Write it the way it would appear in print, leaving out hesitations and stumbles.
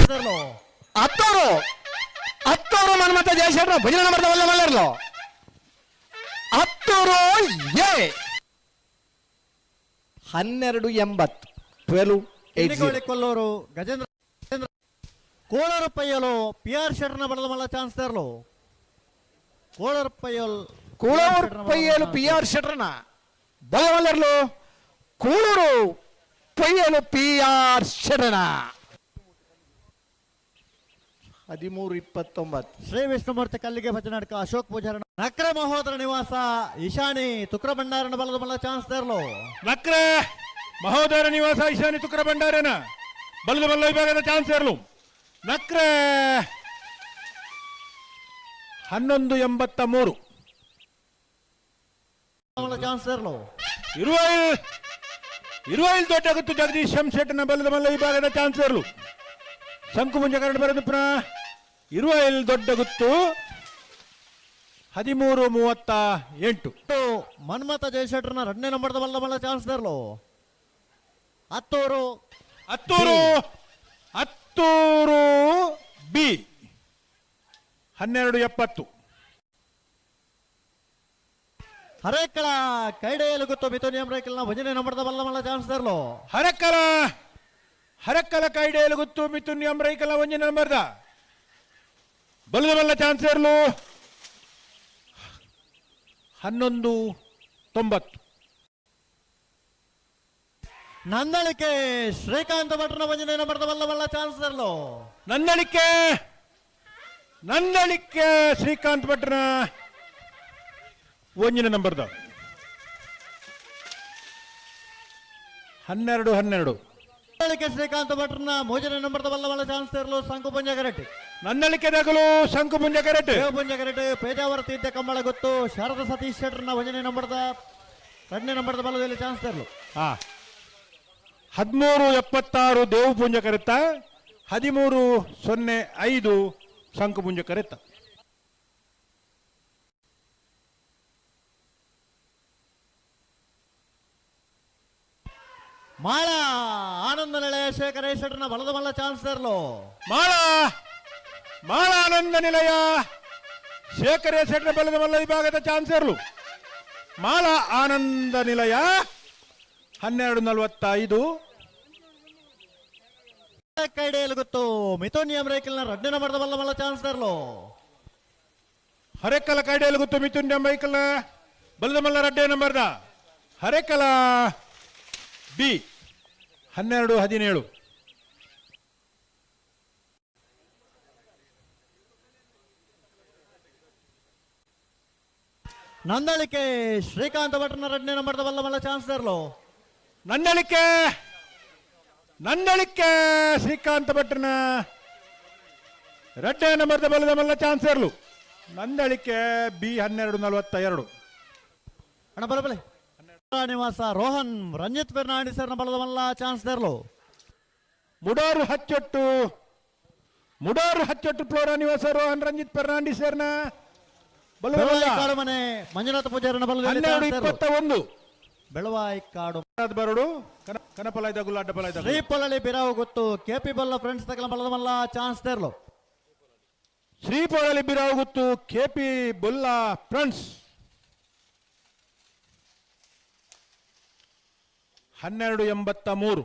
ಅತ್ತೂರು ಅತ್ತೂರು ಮನ್ಮತ ಜಯಶೇಖರ ಭಜನೆ ನಂಬರ್ದ ಬಲ್ಲ ಮಲ್ಲರ್ಲು ಅತ್ತೂರು ಎ 1280 1280. ಕೊಲ್ಲೂರು ಗಜೇಂದ್ರ ಕೋಳೂರು ಪೈಯಲು ಪಿ ಆರ್ ಶೆಟ್ಟರ್ನ ಬಲದ ಮಲ್ಲ ಚಾನ್ಸ್ ತರಲು. ಕೋಳೂರು ಪೈಯಲ್. ಕೂಳೂರು ಪೈಯಲು ಪಿ ಆರ್ ಶೆಟ್ಟರ್ನ ಬಲವಲ್ಲರ್ಲು. ಕೂಳೂರು ಪೈಯಲು ಪಿ ಆರ್ ಶೆಟ್ಟರ್ನ 1329. ಶ್ರೀ ವಿಷ್ಣುಮೂರ್ತಿ ಕಲ್ಲಿಗೆ ಭಜನಾಡ್ಕ ಅಶೋಕ್ ಪೂಜಾರಣ ನಕ್ರ ಮಹೋದರ ನಿವಾಸ ಈಶಾನಿ ತುಕ್ರ ಭಂಡಾರನ ಬಲದ ಮಲ್ಲ ಚಾನ್ಸ್ ತರಲು. ನಕ್ರ ಮಹೋದರ ನಿವಾಸ ಈಶಾನಿ ತುಕ್ರ ಭಂಡಾರನ ಬಲದ ಮಲ್ಲ ವಿಭಾಗದ ಚಾನ್ಸ್ ಇರಲು. ನಕ್ರ 1183. ಚಾನ್ಸ್ ತರಲು. ಇರುವೈಲ್ ಇರುವೈಲ್ ದೊಡ್ಡಗುತ್ತು ಜಗದೀಶ್ ಎಂ ಶೆಟ್ಟನ ಬಲದ ಮಲ್ಲ ವಿಭಾಗದ ಚಾನ್ಸ್ ಇರಲು. ಶಂಕು ಮುಂಜಕರಣ ಬರೆದು ಪುನಃ ಇರುವೈಲ್ ದೊಡ್ಡಗುತ್ತು 1338. ಮನ್ಮಥ ಜಯಶೆಟ್ಟರ್ನ ಎರಡನೇ ನಂಬರ್ದ ಬಲ್ಲ ಮಲ್ಲ ಚಾನ್ಸ್ ತರಲು. ಹತ್ತೂರು ಹತ್ತೂರು ಹತ್ತೂರು ಬಿ 1270. ಹರೇಕಳ ಕೈಡೆಯಲ್ಲಿ ಗೊತ್ತು ಮಿಥುನಿಯಂ ರೈಕಲ್ನ ಭಜನೆ ನಂಬರ್ದ ಬಲ್ಲ ಮಲ್ಲ ಚಾನ್ಸ್ ತರಲು. ಹರಕಲ ಹರಕಲ ಕೈಡೆಯಲ್ಲಿ ಗೊತ್ತು ಮಿಥುನ್ ಎಂ ರೈಕಲ ಒಂಜಿ ನಂಬರ್ದ ಬಲದ ಬಲ್ಲ ಚಾನ್ಸ್ ಇರಲು 1190. ನಂದಳಿಕೆ ಶ್ರೀಕಾಂತ ಭಟ್ರನ ಭಜನೆ ನಂಬರ್ದ ಬಲ್ಲ ಮಲ್ಲ ಚಾನ್ಸ್ ತರಲು. ನಂದಳಿಕೆ ನಂದಳಿಕೆ ಶ್ರೀಕಾಂತ್ ಭಟ್ರನ ಒಂಜಿನ ನಂಬರ್ದ 1212. ನಂದಳಿಕೆ ಶ್ರೀಕಾಂತ ಭಟ್ರನ ಮೂರನೇ ನಂಬರ್ದ ಬಲ್ಲ ಮಲ್ಲ ಚಾನ್ಸ್ ತರಲು ಸಂಕು ಪಂಜಗರಟ್ಟಿ. ನಂದಳಿಕೆ ದಗಲು ಶಂಕು ಪುಂಜ ಕರೆಟ್. ಪಂಜಗರಟ್ಟಿ ಪೇಜಾವರ ತೀರ್ಥ ಕಂಬಳ ಗೊತ್ತು ಶಾರದಾ ಸತೀಶ್ ಶೆಟ್ಟರ್ನ ಭಜನೆ ನಂಬರ್ದ ಎರಡನೇ ನಂಬರ್ದ ಬಲ್ಲದಲ್ಲಿ ಚಾನ್ಸ್ ತರಲು. 1376 ದೇವು ಪುಂಜ ಕರೆತ್ತ, 1305 ಶಂಕು ಪುಂಜ ಕರೆತ್ತ. ಮಾಳ ಆನಂದ ನಿಲಯ ಶೇಖರ ಶೆಟ್ಟರ್ನ ಬಲದ ಮಲ್ಲ ಚಾನ್ಸ್ ತರಲು. ಮಾಳ ಮಾಳ ಆನಂದ ನಿಲಯ ಶೇಖರ ಶೆಟ್ಟರ್ ಬಲದ ಮಲ್ಲ ವಿಭಾಗದ ಚಾನ್ಸರ್ಲು. ಮಾಳ ಆನಂದ ನಿಲಯ 1245. ಕೈಡೆಯಲ್ಲಿ ಗೊತ್ತು ಮಿಥುನಿಯಂ ರೈಕಲ್ನ ಎರಡನೇ ನಂಬರ್ದ ಬಲ್ಲ ಮಲ್ಲ ಚಾನ್ಸ್ ತರಲು. ಹರೆಕಲ ಕೈಡೆಯಲ್ಲಿ ಗೊತ್ತು ಮಿಥುನ್ ರೈಕಲ್ನ ಬಲದ ಮಲ್ಲ ರಡ್ಡೆ ನಂಬರ್ದ ಹರೆಕಲ ಬಿ 1217. ನಂದಳಿಕೆ ಶ್ರೀಕಾಂತ ಭಟ್ರನ ಎರಡನೇ ನಂಬರ್ದ ಬಲ್ಲ ಮಲ್ಲ ಚಾನ್ಸ್ ತರಲು. ನಂದಳಿಕೆ ನಂದಳಿಕೆ ಶ್ರೀಕಾಂತ ಭಟ್ರನ ರಡ್ಡೆ ನಂಬರ್ದ ಬಲದ ಮಲ್ಲ ಚಾನ್ಸ್ ಇರಲು. ನಂದಳಿಕೆ ಬಿ 1242. ಅಣ್ಣ ಬಲ ಬಲೆ ನಿವಾಸ ರೋಹನ್ ರಂಜಿತ್ ಫೆರ್ನಾಂಡಿಸ್ ಬಲದ ಮಲ್ಲ ಚಾನ್ಸ್ ತರಲು. ಮುಡಾರು ಹಚ್ಚೊಟ್ಟು ಮುಡಾರು ಹಚ್ಚೊಟ್ಟು ಫ್ಲೋರಾ ನಿವಾಸ ರೋಹನ್ ರಂಜಿತ್ ಫೆರ್ನಾಂಡಿಸ್ ಸರ್ನ ಬಲದ ಮಲ್ಲ. ಬೆಳವಾಯಿ ಕಾಡು ಮನೆ ಮಂಜುನಾಥ ಪೂಜಾರನ ಬಲದಲ್ಲಿ 1221. ಬೆಳವಾಯಿ ಕಾಡು ಬರಡು ಕನಪಲಾಯ್ದ ಗುಲ್ಲಾಡ್ಡ ಪಲಾಯ್ದ. ಶ್ರೀಪೊಲಳಿ ಬಿರಾವು ಗೊತ್ತು ಕೆಪಿ ಬಲ್ಲ ಫ್ರೆಂಡ್ಸ್ ತಗಲ ಬಲದ ಮಲ್ಲ ಚಾನ್ಸ್ ತರಲು. ಶ್ರೀಪೊಲಳಿ ಬಿರಾವು ಗುತ್ತು ಕೆಪಿ ಬೊಲ್ಲ ಫ್ರೆಂಡ್ಸ್ 1283.